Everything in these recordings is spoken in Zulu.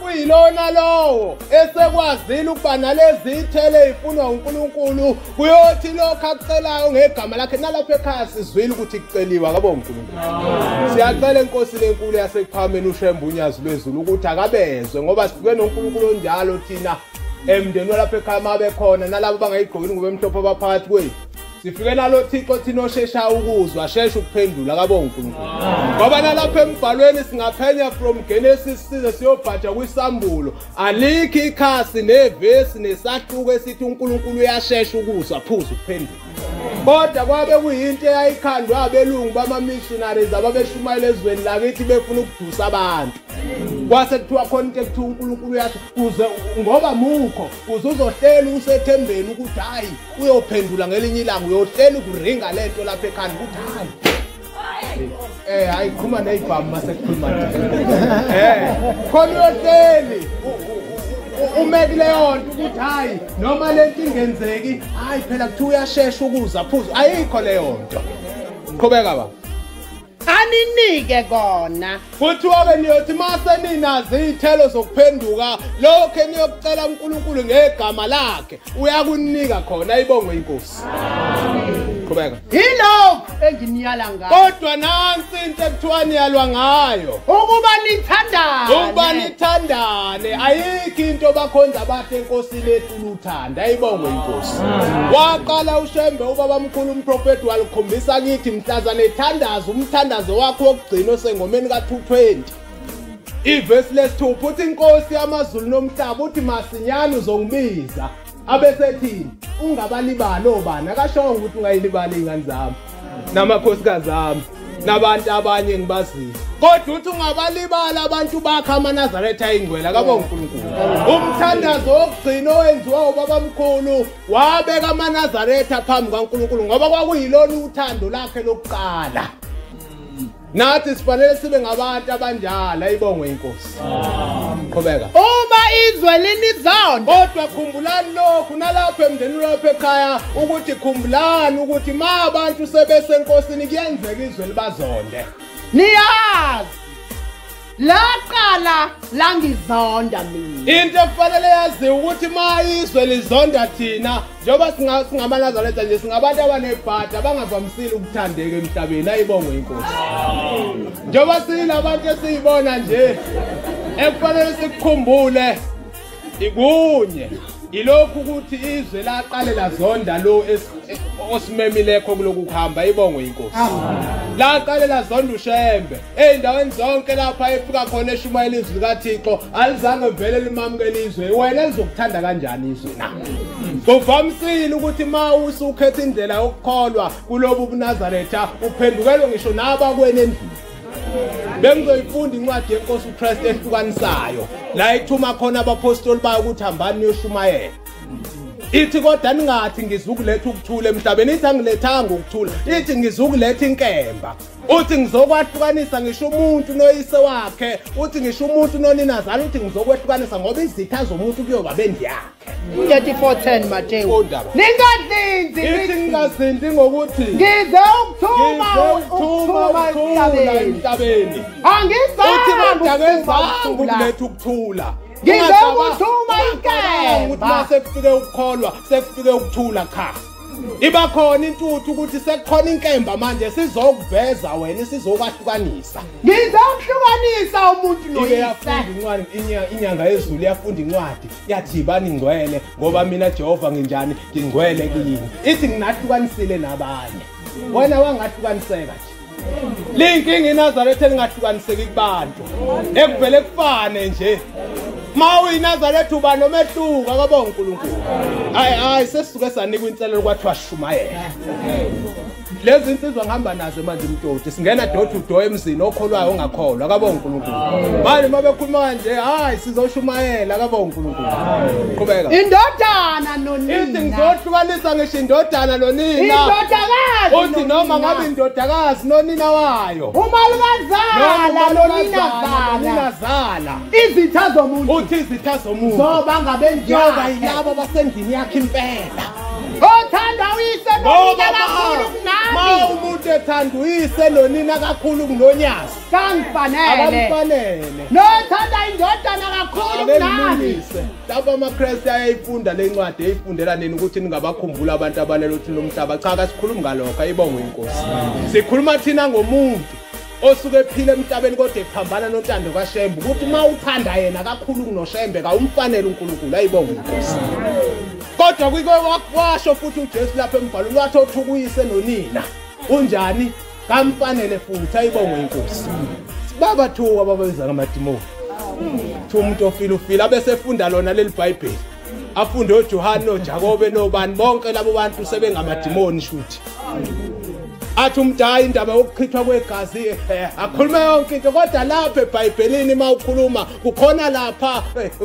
kuyilona lowo esekwazile ukuba nalezi ithelo ezifunwa uNkulunkulu, kuyothi lokho akucelayo ngegama lakhe. Nalapha ekhaya sizwile ukuthi kuceliwa akabonge uNkulunkulu. Siyacela eNkosi lenkulu yasekuphakameni uShembe uNyazi lwezulu ukuthi akabezwe, ngoba sifike noNkulunkulu onjalo thina emndeni walapha ekhaya mabekhona nalabo bangayigqokile ngoba emhlophe abaphakathi kwethu. Sifike nalo Thixo thina oshesha ukuzwa, shesha ukuphendula akabonge uNkulunkulu. Ngoba nalapha embhalweni singaphenya from Genesis size siyobhaja kwisambulo, alikho ikhasi nevesi nesahluko esithi uNkulunkulu uyashesha ukuzwa phuza ukuphendula. Kodwa kwabe kuyinto eyayikhandwa abelungu bama-missionaries ababeshumayela ezweni lakithi befuna ukudusa abantu. Kwase kuthiwa khona into ekuthiwa uNkulunkulu uyasho kuze, ngoba mukho kuze uzohlela usethembeni ukuthi hayi uyophendula ngelinye ilanga, uyohlela ukuringa lento lapha ekhanda ukuthi hayi hayi qhuma nezibhamu mase kukhuluma nje. Khona uyohleli ume kuleyo nto ukuthi hayi noma lento ingenzeki, hayi phela kuthiwa uyashesha ukuza phuza, ayikho leyo nto. Qhubeka baba. Aninike kona. Kuthiwa-ke niyothi mase ninazo iy'thelo zokuphenduka, lokho eniyokucela uNkulunkulu ngegama lakhe uyakunika khona, ayibongwe iNkosi. Qhubeka. Yilokhu enginiyala ngayo. Kodwa nansi into ekuthiwa niyalwa ngayo, ukuba nithandane. Ukuba nithandane. Ayikho into bakhonza abahle eNkosini ehlula uthando, ayibongwe iNkosi. Waqala uShembe ubabamkhulu umprofeti walikhombisa kithi mhlazane ethandaza umthandazo wakho wokugcina osengomeni ka-220 ivesi lesithupha, uthi iNkosi yamazulu nomhlaba uthi masinyane uzongibiza, abesethini ungabalibali obani. Akashongo ukuthi ungayilibali iy'ngane zami namakhosikazi ami nabantu abanye engibaziyo, kodwa uthi ungabalibali abantu bakhe amaNazaretha ayingcwele akabonge uNkulunkulu. Umthandazo wokugcina owenziwa ubabamkhulu wabeka amaNazaretha phambi kaNkulunkulu, ngoba kwakuyilona uthando lakhe lokuqala. Nathi sifanele sibe ngabantu abanjalo, ayibongwe iNkosi. Qhubeka. Uma izwe linizonda, kodwa khumbulani lokhu nalapha emndenini lapha ekhaya, ukuthi khumbulani ukuthi ma abantu sebesenkosini kuyenzeka izwe libazonde. Niyazi laqala langizonda mina. Into ekufanele yaziwe ukuthi ma izwe lizonda thina, njengoba singamaNazaretha nje, singabantu abanebhadi abangavamisile ukuthandeka emhlabeni, ayibongwe iNkosi. Njengoba siyilabantu esiyibona nje, ekufanele sikukhumbule ikunye ilokhu ukuthi izwe laqale lazonda lo osimemilekho kuloku kuhamba, ibongwe iNkosi. Laqale lazonda uShembe ey'ndaweni zonke lapha efika khona eshumayela izwi likaThixo, alizange vele limamukele izwe. Wena lizokuthanda kanjani izwe na? Kuvamisile ukuthi ma usukhetha indlela yokukholwa kulobu buNazaretha uphendukelwe ngisho nabakwena endlini. Bengizoyifunda incwadi yeNkosi uKristu ehlukanisayo la ithuma khona abapostoli bayo ukuthi hambani niyoshumayela. Ithi kodwa ningathi ngizukuletha ukuthula emhlabeni, ithi angilethanga ukuthula, ithi ngizukuletha inkemba. Uthi ngizokwahlukanisa ngisho umuntu noyise wakhe, uthi ngisho umuntu noninazala, uthi ngizokwehlukanisa ngoba izitha zomuntu kuyoba bendlu yakhe. 34:10 Mateyu. Ningazinzi, ithi ngingazinzi ngokuthi ngize ukuthuma emhlabeni. Angizange ukuletha ukuthula, ngize ukuthuma inkemba. Ukuthi mase kufike ukukholwa sekufike ukuthula, cha. Iba khona intuthu ukuthi sekukhona inkemba manje sizokuveza wena, sizokwahlukanisa. Ngize ukuhlukanisa umuntu noyise. Iyafunda incwadi, inyanga yezulu iyafunda incwadi, yathi bani ngcwele ngoba mina Jehova nginjani, ngingcwele kini. Ithi nginahlukanisile nabanye. Wena wangahlukaniseka nje. Linkinga iNazaretha elingahlukaniseki kubantu, ekuvele kufane nje. Ma uyiNazaretha uba nomehluko, akabonge uNkulunkulu. Hayi hayi, sesisuke sanikwa inselelo kwathiwa sishumayela. Lezi insizwa ngihamba nazo manje mtoti, singena door to door emzini okholwayo ongakholwa, akabonge uNkulunkulu. Manje uma bekhuluma kanje, hayi sizoshumayela, akabonge uNkulunkulu. Qhubeka. Indodana nonina. Ithi ngizohlukanisa ngisho indodana nonina. Indodakazi. Uthi noma ngabe indodakazi nonina wayo. Umalukazala noninazala. Izitha zomuntu. Uthi izitha zomuntu. Zoba ngabendlu yakhe. Yoba yilabo basendlini yakhe impela. Othanda uyise nonina kakhulu kunami. Ma umuntu ethanda uyise nonina kakhulu kunonyazi, kangifanele. Akamfanele. Nothanda indodana kakhulu kunami. Lapho amaKristu ayayifunda le ncwadi, eyifundela nini ukuthi ningabakhumbula abantu abalele uthi lomhlaba. Cha, kasikhulumi ngalokho, ayibongwe inkosi. Sikhuluma thina ngomuntu osuke ephila emhlabeni kodwa ephambana nontando kaShembe, ukuthi uma uthanda yena kakhulu kunoShembe kawumfanele uNkulunkulu, ayibongwe inkosi. Kodwa kwike washo futhi uJesu lapha embhalweni wathi othuka uyise nonina unjani, kamfanele futhi, ayibongwe inkosi. Babathuka bababiza ngamadimoni. Thi umuntu ofile ufile, abesefunda lona leli Bhayibheli, afunde oJohane noJakobe nobani, bonke labo bantu sebengamadimoni shuthi. Athi umdayi indaba yokuchithwa kwegazi, akhulume yonke into, kodwa lapha eBhayibhelini uma ukhuluma kukhona lapha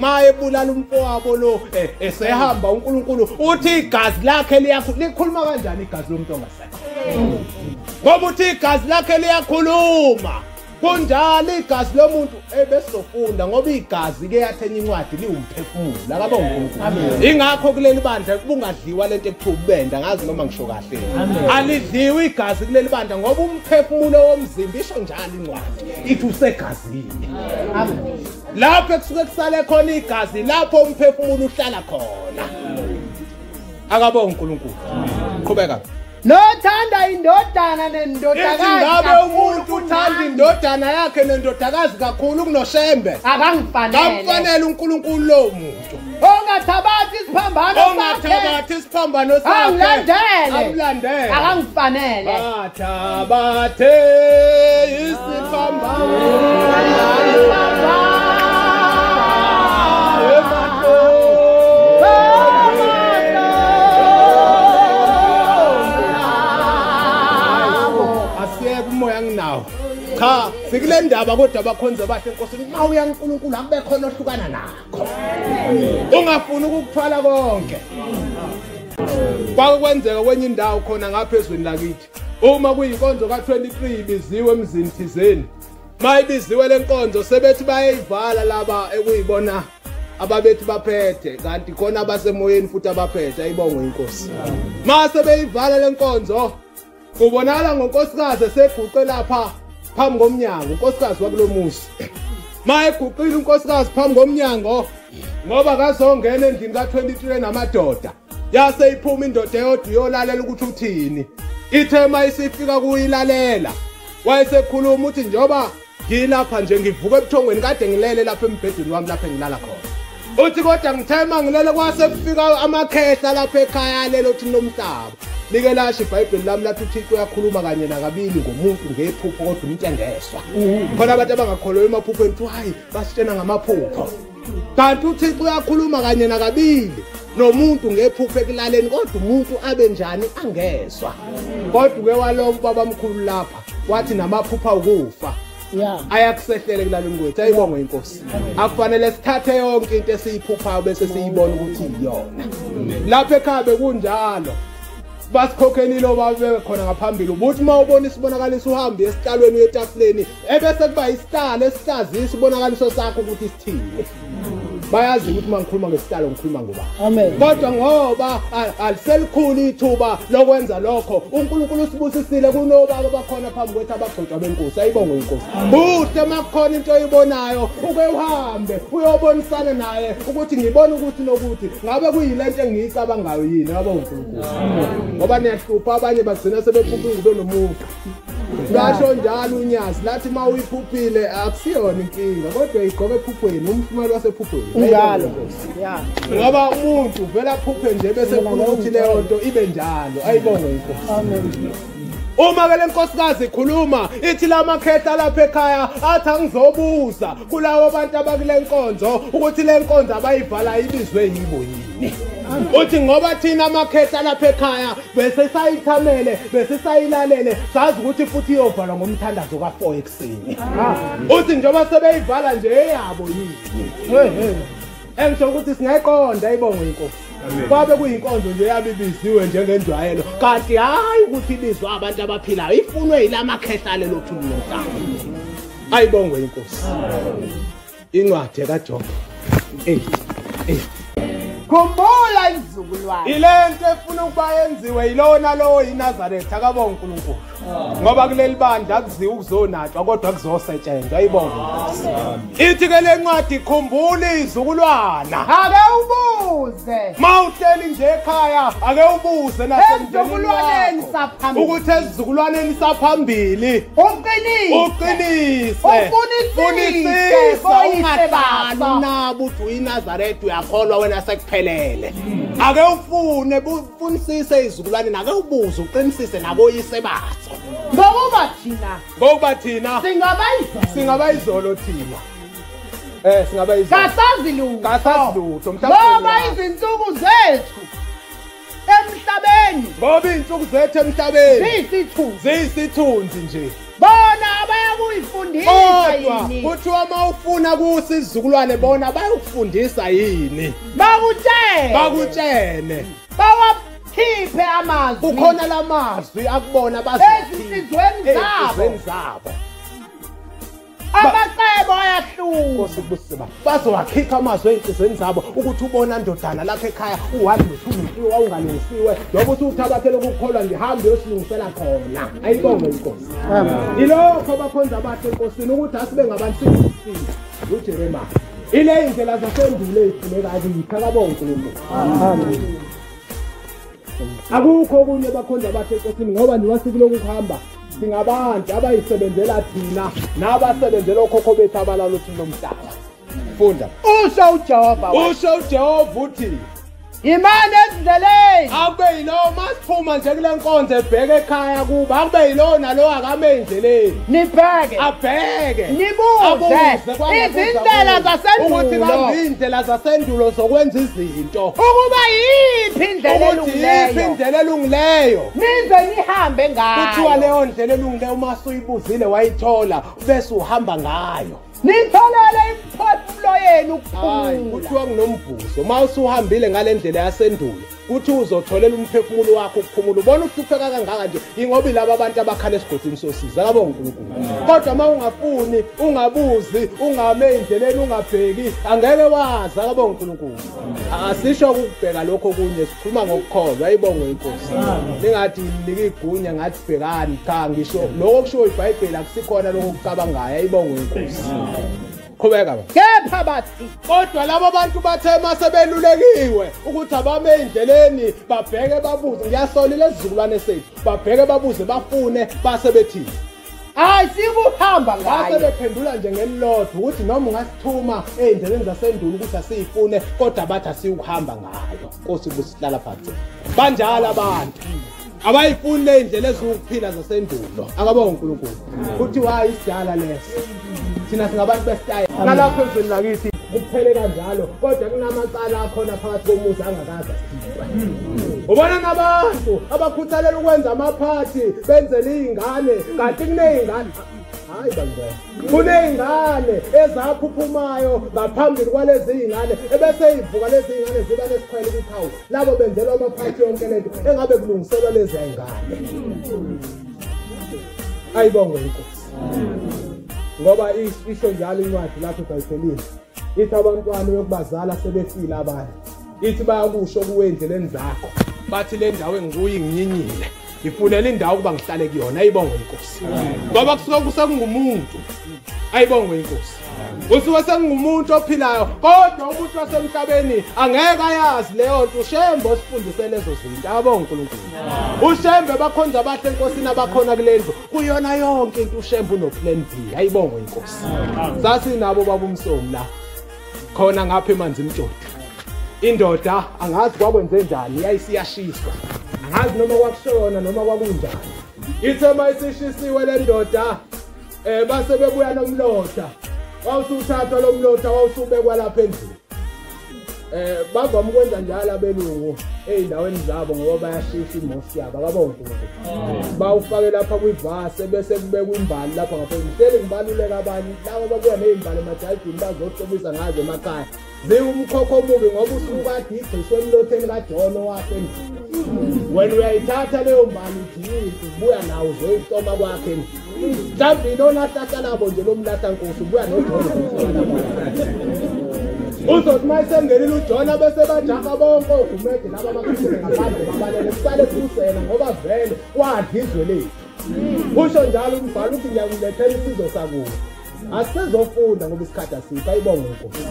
ma ebulala umfowabo lo esehamba uNkulunkulu uthi igazi lakhe liyakhuluma. Kanjani igazi lomuntu ongasekho? Ngoba uthi igazi lakhe liyakhuluma. Kunjalo igazi lomuntu ebesizofunda, ngoba igazi ke yathenye incwadi liwumphefumulo, akabonge uNkulunkulu. Ingakho kuleli bandla kubungadliwa lento ekuthiwa ubenda, ngazi noma ngisho kahle. Alidliwa igazi kuleli bandla ngoba umphefumulo womzimba, isho njalo incwadi, ithi usegazini. Lapho kusuke kusale khona igazi, lapho umphefumulo uhlala khona. Akabonge uNkulunkulu. Qhubeka. Nothanda indodana nendodakazi. Ngabe umuntu uthanda indodana yakhe nendodakazi kakhulu kunoShembe, akangifanele. Kamfanele uNkulunkulu lo muntu. Ongathabathi isiphambano sakhe, ongathabathi isiphambano sakhe, amlandele, akangifanele. Bathabathe isiphambano nginawo. Cha, sikule ndaba kodwa abakhonze bahle enkosini, uma uya uNkulunkulu akube khona ohlukana nakho. Ungafuni ukukuthwala konke. Kwake kwenzeka kwenye indawo khona ngapha ezweni lakithi. Uma kuyinkonzo ka23 ibiziwe emzini thizeni. Mayibiziwe lenkonzo sebethi bayayivala laba ekuyibona ababethi baphethe, kanti khona abasemoyeni futhi abaphethe, ayibongwe inkosi. Mase beyivala lenkonzo, kubonakala ngonkosikazi eseguqe lapha phambi komnyango, unkosikazi wakulomuzi. Ma eguqile unkosikazi phambi komnyango, ngoba kazongena endlini ka23 namadoda. Yase iphuma indoda eyodwa iyolalela ukuthi uthini. Ithe mayisifika kuyilalela, wayesekhuluma uthi njoba ngilapha nje ngivuka ebuthongweni kade ngilele lapha embhedeni wami lapha engilala khona. Uthi kodwa ngithema ngilele kwase kufika amakhehla lapha ekhaya lelo thi lomhlaba. Like lasho iBhayibheli lami lathi uThixo uyakhuluma kanye nakabili ngomuntu ngephupho kodwa umuntu engeswa. Khona abantu abangakholelwa emaphuphweni kuthi hayi basitshena ngamaphupho. Kanti uThixo uyakhuluma kanye nakabili nomuntu ngephupho ekulaleni, kodwa umuntu abe njani angeswa. Kodwa ke walobo babamkhulu lapha wathi namaphupha ukufa ayakusehlele ekulaleni kwethu, ayibongwe inkosi. Akufanele sithathe yonke into esiyiphuphayo bese siyibona ukuthi iyona. Lapha ekhaya bekunjalo. Basikhokhelile obabe khona ngaphambili, ubuthi uma ubona isibonakaliso uhambe esihlalweni etafuleni, ebese kuba isihlalo esihlazisa isibonakaliso sakho ukuthi sithini. Bayazi ukuthi uma ngikhuluma ngesihlalo ngikhuluma ngoba. Kodwa ngoba aliselikhulu ithuba lokwenza lokho, uNkulunkulu usibusisile kunobaba bakhona phambi kwethu abagcotshwa benkosi, ayibongwe inkosi. Kuhle makukhona into oyibonayo uke uhambe uyobonisana naye ukuthi ngibona ukuthi nokuthi ngabe kuyilento engiyicabangayo yini, ngabe uNkulunkulu. Ngoba niyahlupha abanye bagcina sebephupha ingubo nomuqa. Lasho njalo unyazi lathi uma uyiphuphile akusiyona inkinga, kodwa igqoke ephuphweni, umphumela wasephuphweni. Njalo. Ngoba umuntu uvela aphuphe nje bese efuna ukuthi leyo nto ibe njalo, ayibongwe inkosi. Amen. Uma ke lenkosikazi ikhuluma ithi lamakhehla lapha ekhaya athi angizobuza kulawo bantu abakule nkonzo ukuthi le nkonzo abayivala ibizwe yibo yini. Uthi ngoba thina amakhehla lapha ekhaya bese sayithamele bese sayilalele sazi ukuthi futhi iyovalwa ngomthandazo ka4 ekuseni. Uthi njengoba sebeyivala nje eyabo yini. Engisho ukuthi singayiqonda ayibongwe inkosi. Kwabe kuyinkonzo nje yabibiziwe njengenjwayelo, kanti hayi ukuthi ibizwa abantu abaphilayo, ifunwe yilamakhehla lelo thulu lomhlaba. Ayibongwe inkosi. Incwadi kaJob 8:8. Khumbula izizukulwane. Ilento efuna ukuba yenziwe yilona lowo iNazaretha akabonga uNkulunkulu. Ngoba kuleli bandla akuziwa ukuzonatshwa kodwa kuzosetshenzwa ayibonga. Ithi ke lencwadi khumbula izizukulwana. Ake ubuze. Mawuhleli nje ekhaya ake ubuze nasezizukulwaneni saphambili. Ukuthi esizukulwaneni saphambili uqinise. Uqinise. Ufunisise. Ungahlali nabo uthi uyiNazaretha uyakholwa wena sekuphelele. Ake ufune ufunisise izizukulwane ake ubuze uqinisise naboyise bazo. Ngokuba thina singabayizolo thina. Singabayizolo. Kasazi lutho. Kasazi lutho. Ngoba izinsuku zethu emhlabeni. Ngoba izinsuku zethu emhlabeni ziyisithunzi. Ziyisithunzi nje. Bona abayakuyifundisa yini? Kuthiwa mawufuna kusizukulwane bona bayokufundisa yini? Bakutshele. Bakutshele. Bawakhiphe amazwi. Kukhona lamazwi akubona basezinhlizweni zabo. Amacebo ayahluma. Nkosi kubusise baba. Bazowakhipha amazwi ezinhlizweni zabo ukuthi ubona ndodana lapha ekhaya u1 no2 no3 wawungalungisiwe njengoba uthi uthabathele ukukholwa ngihambe uyosilungisela khona. Ayibongwe inkosi. Yilokho abakhonza abahle enkosini ukuthi asibe ngabantu sisile uJeremiah. Ile indlela zasendulo ezifuneka kithi akabonge uNkulunkulu. Amen. Akukho okunye bakhonza abahle enkosini ngoba niwasikuloku kuhamba singabantu abayisebenzela thina nabasebenzela okhokho bethu abalala uthi lomhlaba. Funda. Usho uJehova. Usho uJehova uthi imani ezindleleni. Akube yilowo masiphuma nje kule nkonzo ebheke ekhaya kuba akube yilowo nalowo akame endleleni. Nibheke. Abheke. Nibuze izindlela zasendulo. Ukuthi kambe indlela zasendulo zokwenza izinto. Ukuba yiphi indlela elungileyo. Yiphi indlela elungileyo. Nize nihambe ngayo. Kuthiwa leyo ndlela elungileyo uma usuyibuzile wayithola bese uhamba ngayo. Nitholele imiphefumulo yenu ukuphumula. Kuthiwa kunomvuzo uma usuhambile ngale ndlela yasendulo kuthi uzotholela umphefumulo wakho ukuphumula. Ubona uhlupheka kangaka nje ingoba laba abantu abakhala esigodini sosiza akabonga uNkulunkulu. Kodwa uma ungafuni ungabuzi ungame endleleni ungabheki angeke wazi akabonga uNkulunkulu. Asisho ukubheka lokho kunye sikhuluma ngokukholwa ayibongwe inkosi. Ningathi nginike igunya ngathi bhekani cha ngisho lokho kushiwo iBhayibheli akusikhona lokho okucabangayo ayibongwe inkosi. Qhubeka baba. Kepha bathi kodwa labo bantu bathe masebelulekiwe ukuthi abame endleleni babheke babuze ngiyasola lesizukulwane sethu babheke babuze bafune base bethini asikuhamba ngayo. Base bephendula nje ngelilodwa ukuthi noma ungasithuma ey'ndleleni zasendulo ukuthi asiyifune kodwa bathi asiyukuhamba ngayo. Nkosi busihlala phansi. Banjalo abantu abayifuni le ndlela eziwukuphila zasendulo akabonga uNkulunkulu. Kuthiwa isidala leso thina singabantu besitayela nalapho ezweni lakithi kuphele kanjalo kodwa kunamacala akhona phakathi komuzi angakaze akhiphe. Ubona nabantu abakhuthalela ukwenza amaphathi benzele iy'ngane kanti kuney'ngane hayi bangcwele kuney'ngane ezaphuphumayo ngaphambili kwalezi iy'ngane ebese ivuka lezi iy'ngane ziba nesikhwele ukuthi hawu labo benzelwa amaphathi yonke lento engabe kulungiselwa lezi y'ngane. Ayibongwe inkosi. Ngoba isho njalo incwadi lapho eBhayibhelini ithi abantwana yokubazala sebefile abanye ithi bayakusho kuwe endleleni zakho bathi le ndawo engikuyo inginyinyile ngifunela indawo ukuba ngihlale kuyona ayibongwe inkosi. Ngoba kusuke kusekungumuntu ayibongwe inkosi. Usuke sengumuntu ophilayo kodwa umuntu wasemhlabeni angeke ayazi leyo nto. uShembe osifundise lezo zinto abonga uNkulunkulu. uShembe bakhonza abahle enkosini abakhona kule ndlu kuyona yonke into uShembe unoplan B ayibongwe inkosi. Sasinabo baba uMsomi la khona ngapha emanzini mtshodi indoda angazi kwakwenze njani yayisiyashiswa angazi noma kwakushona noma kwakunjani. Ithe mayisishisiwe le ndoda base bebuya nomlotha wawusuthathwa lo mlotha wawusubekwa lapha endlini. Bavama ukwenza njalo abelungu ey'ndaweni zabo ngoba bayashisa imosi yabo akabonga uNkulunkulu. Bawufake lapha kwivase bese kubekwa imbali lapha ngaphezulu. Hleli ngibaluleka abanye laba babuya ney'mbali emajayidini bazohlobisa ngazo emakhaya. Ziwumkhokho omubi ngoba usuke kade igqishwe emlotheni kaJohn owakhe endlini. Wena uyayithatha leyo mbali ujiyise ubuya nawo uzoyihloma kwakhe endlini. Mhlawumbe ilona hlahla labo nje lomlahla nkosi ubuya noJohn. Uzothi uma esengenile uJona bese bajaha bonke ogumede laba abakhishwe ngaphandle babalele kusale kusena ngoba vele kwadla izwe lethu. Usho njalo umbhalo uthi ngiyakulethela isizwe sakubo. Asizofunda ngoba isikhathi asikho, ayibonge inkosi.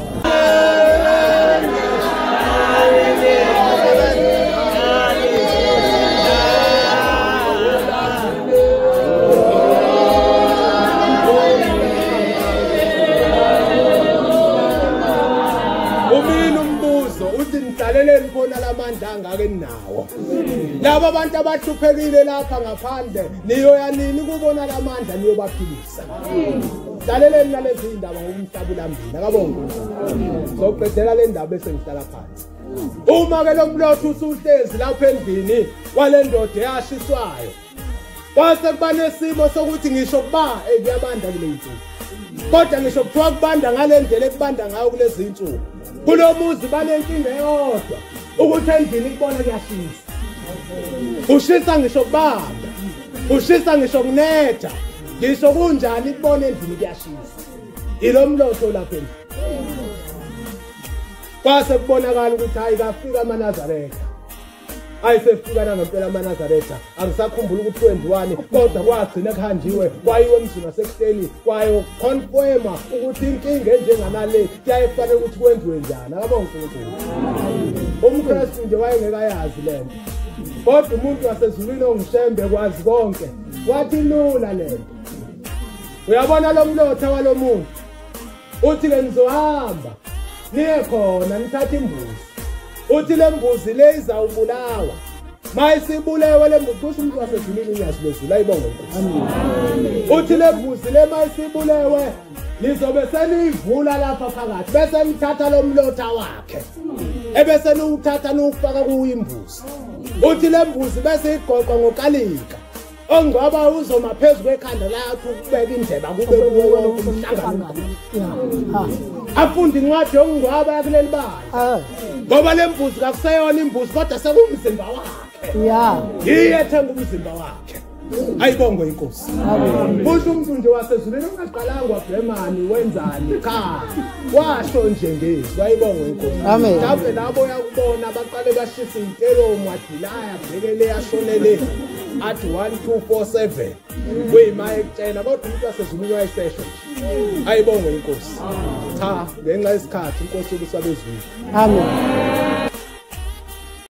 Umini umbuzo uthi nihlaleleni khona lamandla angaka eninawo. Laba abantu abahluphekile lapha ngaphandle niyoya nini kubona lamandla niyobaphilisa. Hlaleleni nalezi indaba ngoba umhlaba ulambile, akabonge uNkulunkulu. Soqedela le ndaba bese ngihlala phansi. Uma ke lo mlotha usuhlezi lapha endlini wale ndoda eyashiswayo, kwase kuba nesimo sokuthi ngisho kuba kuyabanda kule nsuku, kodwa ngisho kuthiwa kubanda ngale ndlela ekubanda ngayo kulezi nsuku, kulo muzi banenkinga eyodwa ukuthi endlini kubona kuyashisa. Ushisa ngisho kubanda, ushisa ngisho kunetha, ngisho kunjani kubona endlini kuyashisa. Ilo mlotho lapha endlini. Kwase kubonakala ukuthi hayi kafika amaNazaretha. Ayisefika nangempela amaNazaretha. Angisakhumbula ukuthi kwenziwani, kodwa kwagcina kuhanjiwe kwayiwe emzini wasekuseni kwayo confirma ukuthi inkinga enjenganale kuyaye kufanele ukuthi kwenziwe njani. Akabonge uNkulunkulu. UmKristu nje wayengeke ayazi lento. Kodwa umuntu wasezulwini onguShembe kwazi konke. Wathi lula lento. Uyabona lo mlotha walomuntu. Uthi ke nizohamba niye khona nithathe imbuzi. Uthi le mbuzi le izawubulawa. Mayisibulewe le mbuzi, kusho umuntu wasezulwini unyazi lwezulu, ayibonge inkosi. Uthi le mbuzi le mayisibulewe nizobe seniyivula lapha phakathi bese nithatha lo mlotha wakhe ebese niwuthatha niwufaka kuyo imbuzi. Uthi le mbuzi bese igoqwa ngokalika. Ongcwaba uzoma phezu kwekhanda lakho ukubeka indleba kube kuwo wonke umhlangano. Afunde incwadi yokungcwaba yakuleli bala. Ngoba le mbuzi kakuseyona imbuzi kodwa sekumzimba wakhe. Yiye ethenga umzimba wakhe. Ayibongwe inkosi. Kusho umuntu nje wasezulwini ungaqalanga wabhemani wenzani cha. Washo nje ngezwi, ayibongwe inkosi. Mhlawumbe labo yakubona baqale bashisa intelo mwadilaya bhekele yashonele athi 1 2 4 7 kuyima ekutshela, kodwa umuntu wasezulwini wayesesho nje. Ayibongwe inkosi. Cha, ngenxa yesikhathi inkosi ubusabezwini. Amen.